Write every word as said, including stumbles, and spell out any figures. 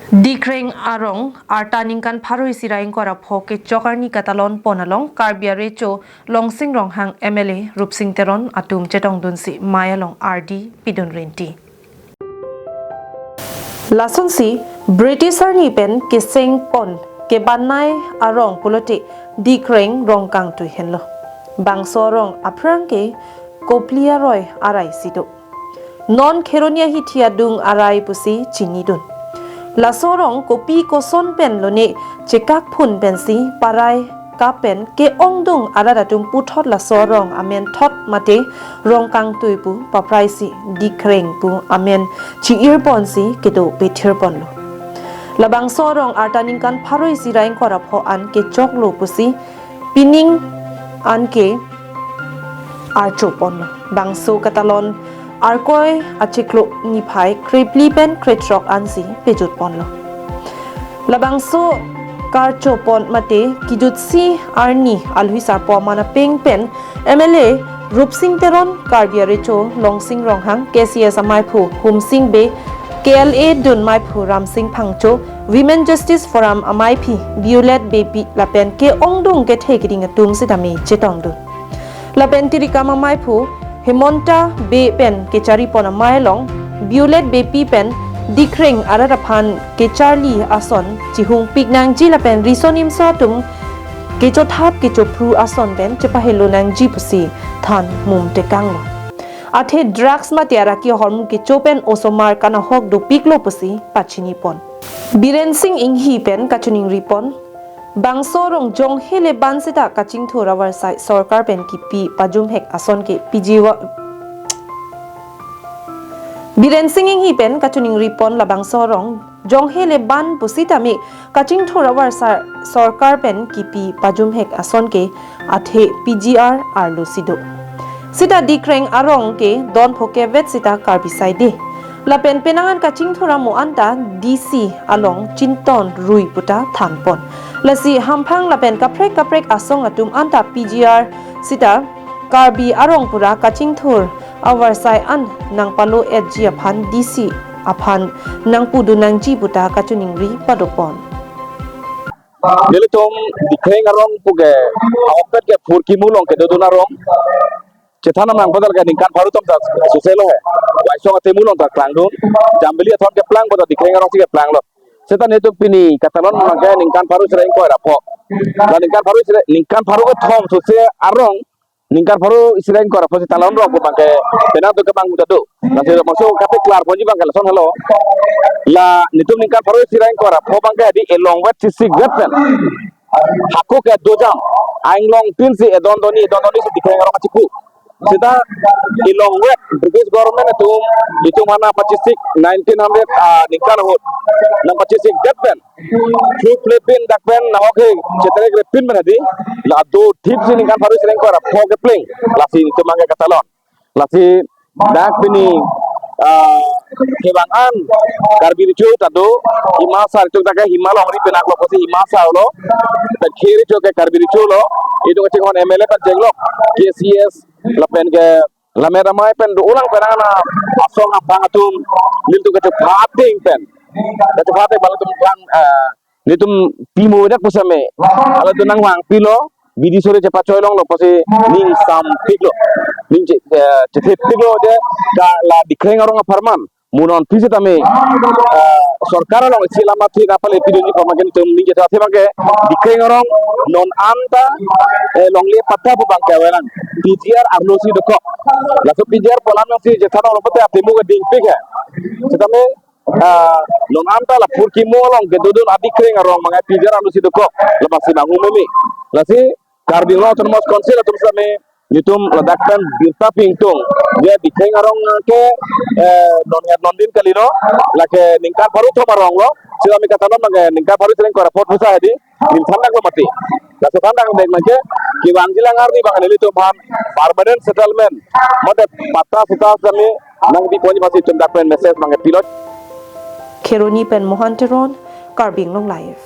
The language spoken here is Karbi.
Dikreng arong arta ningkan pharo isi ra ingkoi ra pho kechok arni katalon pon along Karbi arecho Longsing Ronghang M L A Rupsing Teron atum chetongdunsi mei along ardi pidun rinti. Lasonsi British arni pen keseng pon kebanai arong pulote Dikreng Rongkangtui henlo. Bangso arong aphrang ke Kopili aroi arai si do. Non Kheroni ahithi adung arai pusi chinidun. Laso arong kopi koson pen lone chekak phun pensi parai kap pen ke-ongdung arat atum puthot laso arong amen thot mate Rongkangtui pu papraisi Dikreng pu amen chi-ir ponsi kedo pethir ponlo. Labangso arong arta ningkan pharo isi ra ingkoi ra pho an kechoklo pusi pining an ke archo ponlo. Bangso katalon Arkoi achiklo niphai krephli pen krethrok ansi pejut ponlo. Labangso karcho pon mate kijutsi arni alhui sarpo aman apeng pen M L A Rupsing Teron, Karbi arecho Longsing Ronghang, K C S amaiphu Humsing Bey, K L A dun maiphu Ramsing Phangcho, Women Justice Forum amaiphi Violet Beypi lapen ke-ongdung kethe keding atum sitame chetongdun. Lapen Tirikam amaiphu Hemonta Bey pen kechari pon amei along Violet Beypi pen Dikreng arat aphan kecharli ason chihungpik nangji lapen riso nimso atum kechothap kechophru ason pen chepahelo nangji pusi than mum tekanglo. Athe drugs mate araki ahormu kecho pen osomar kanahok dopiklo pusi pachini pon. Biren Singh Inghi pen kachiningri pon, bangso arong jonghe le ban seta kachingthur avarsai sorkar pen kipi pajumhek ason ke P G Y. Biren Singh Inghi pen kachiningri pon, labangso arong jonghe le ban pusitame kachingthur avarsai sorkar pen kipi pajumhek ason ke athe P G R arlo si do. Seta Dikreng arong ke don phoke vet seta Karbi side. Lapen penang an kachingthur amo anta D C along Chinton Rui puta than pon. Lasi hamphang lapen kaprek kaprek asong atum anta P G R seta Karbi arong pura kachingthur avarsai an nangpalo-etji aphan D C aphan nangpudun nangji puta kachiningri pado pon. Nelitum Dikreng arong puke ahokpet ke Phurkimo along kedodun arong. Chethan nang padal ke ningkan pharo atum ta suse lo he. Waisong atemu along ta klangdun. Jambili athon keplang pada Dikreng arong si keplanglo. Seta netum pini katalon abang ke ningkan pharo isi ra ingkoi ra pho. La ningkan pharo isi ra, ningkan pharo kethom suse arong ningkan pharo isi ra ingkoi ra pho si talon rong pu abang ke penang atum ke bang muda do. Lasi maksud kape klar ponji abang ke lason helo. La netum ningkan pharo isi ra ingkoi ra pho abang ke hadi elong vet sisik vet pen. Hako ke dojam. Ainglong tin si edon doni, edon doni si Dikreng arong achipu. Seta elong vet British government atum itum ana pachisik nineteen hundred, ah, ningkan ahut nangpachisik det pen. Through play pin dak pen nahok he cheterek re pin pen hadi. La do thip si ningkan pharo isi ra ingkoi ra pho kepleng. Lasi itum abang ke katalon. Lasi dak pini, ah, kevang an Karbi recho ta do, Hima sar itum dak ke Hima Longri penang lo pusi Hima sar lo. Dak kiri recho ke Karbi recho lo. Itum kachinghon M L A pen jenglok K C S lapen ke Lammet Amei pen do ulang penang ana asong abang atum nelitum kachephating pen. Kachephating abang atum abang, eh, nelitum pimo dak pusitame. Halatum nangvangpilo, bidi sore chepachoi longlo pusi ning sampiklo. Ning che, eh, chethepiklo je ka la Dikreng arong apharman. Mo non pisi tame, eh, sorkar along isi lama thi nangpale pidunji pu abang ke netum ningje ta thi abang ke Dikreng arong non anta, eh, longle patta pu abang ke avelang P G R arlo si dokok. Laso P G R polan si jethan along pate atemu ke dingpik he. Sitame, eh, non anta la Phurkimo along kedodun a-Dikreng arong abang ke P G R arlo si dokok. Labangsi nangu meme. Lasi Karbi Anglong Autonomous Council atum sitame netum ladak pen birta pingtung. Je Dikreng arong ke, eh, non het non din kalilo, lake ningkan pharo thom arong lo, sitame katalon abang ke ningkan pharo isi ra ingkoi ra pho pusi hadi, ning than daklo mati. Lasi than dak mek abang ke, kevangji alang arni abang ke nelitum aphan permanent settlement, mate patta sita sitame nangpi ponji pusi itum dak pen message abang ke pilo. Kheroni pen Mohan Teron, Karbi Anglong Live.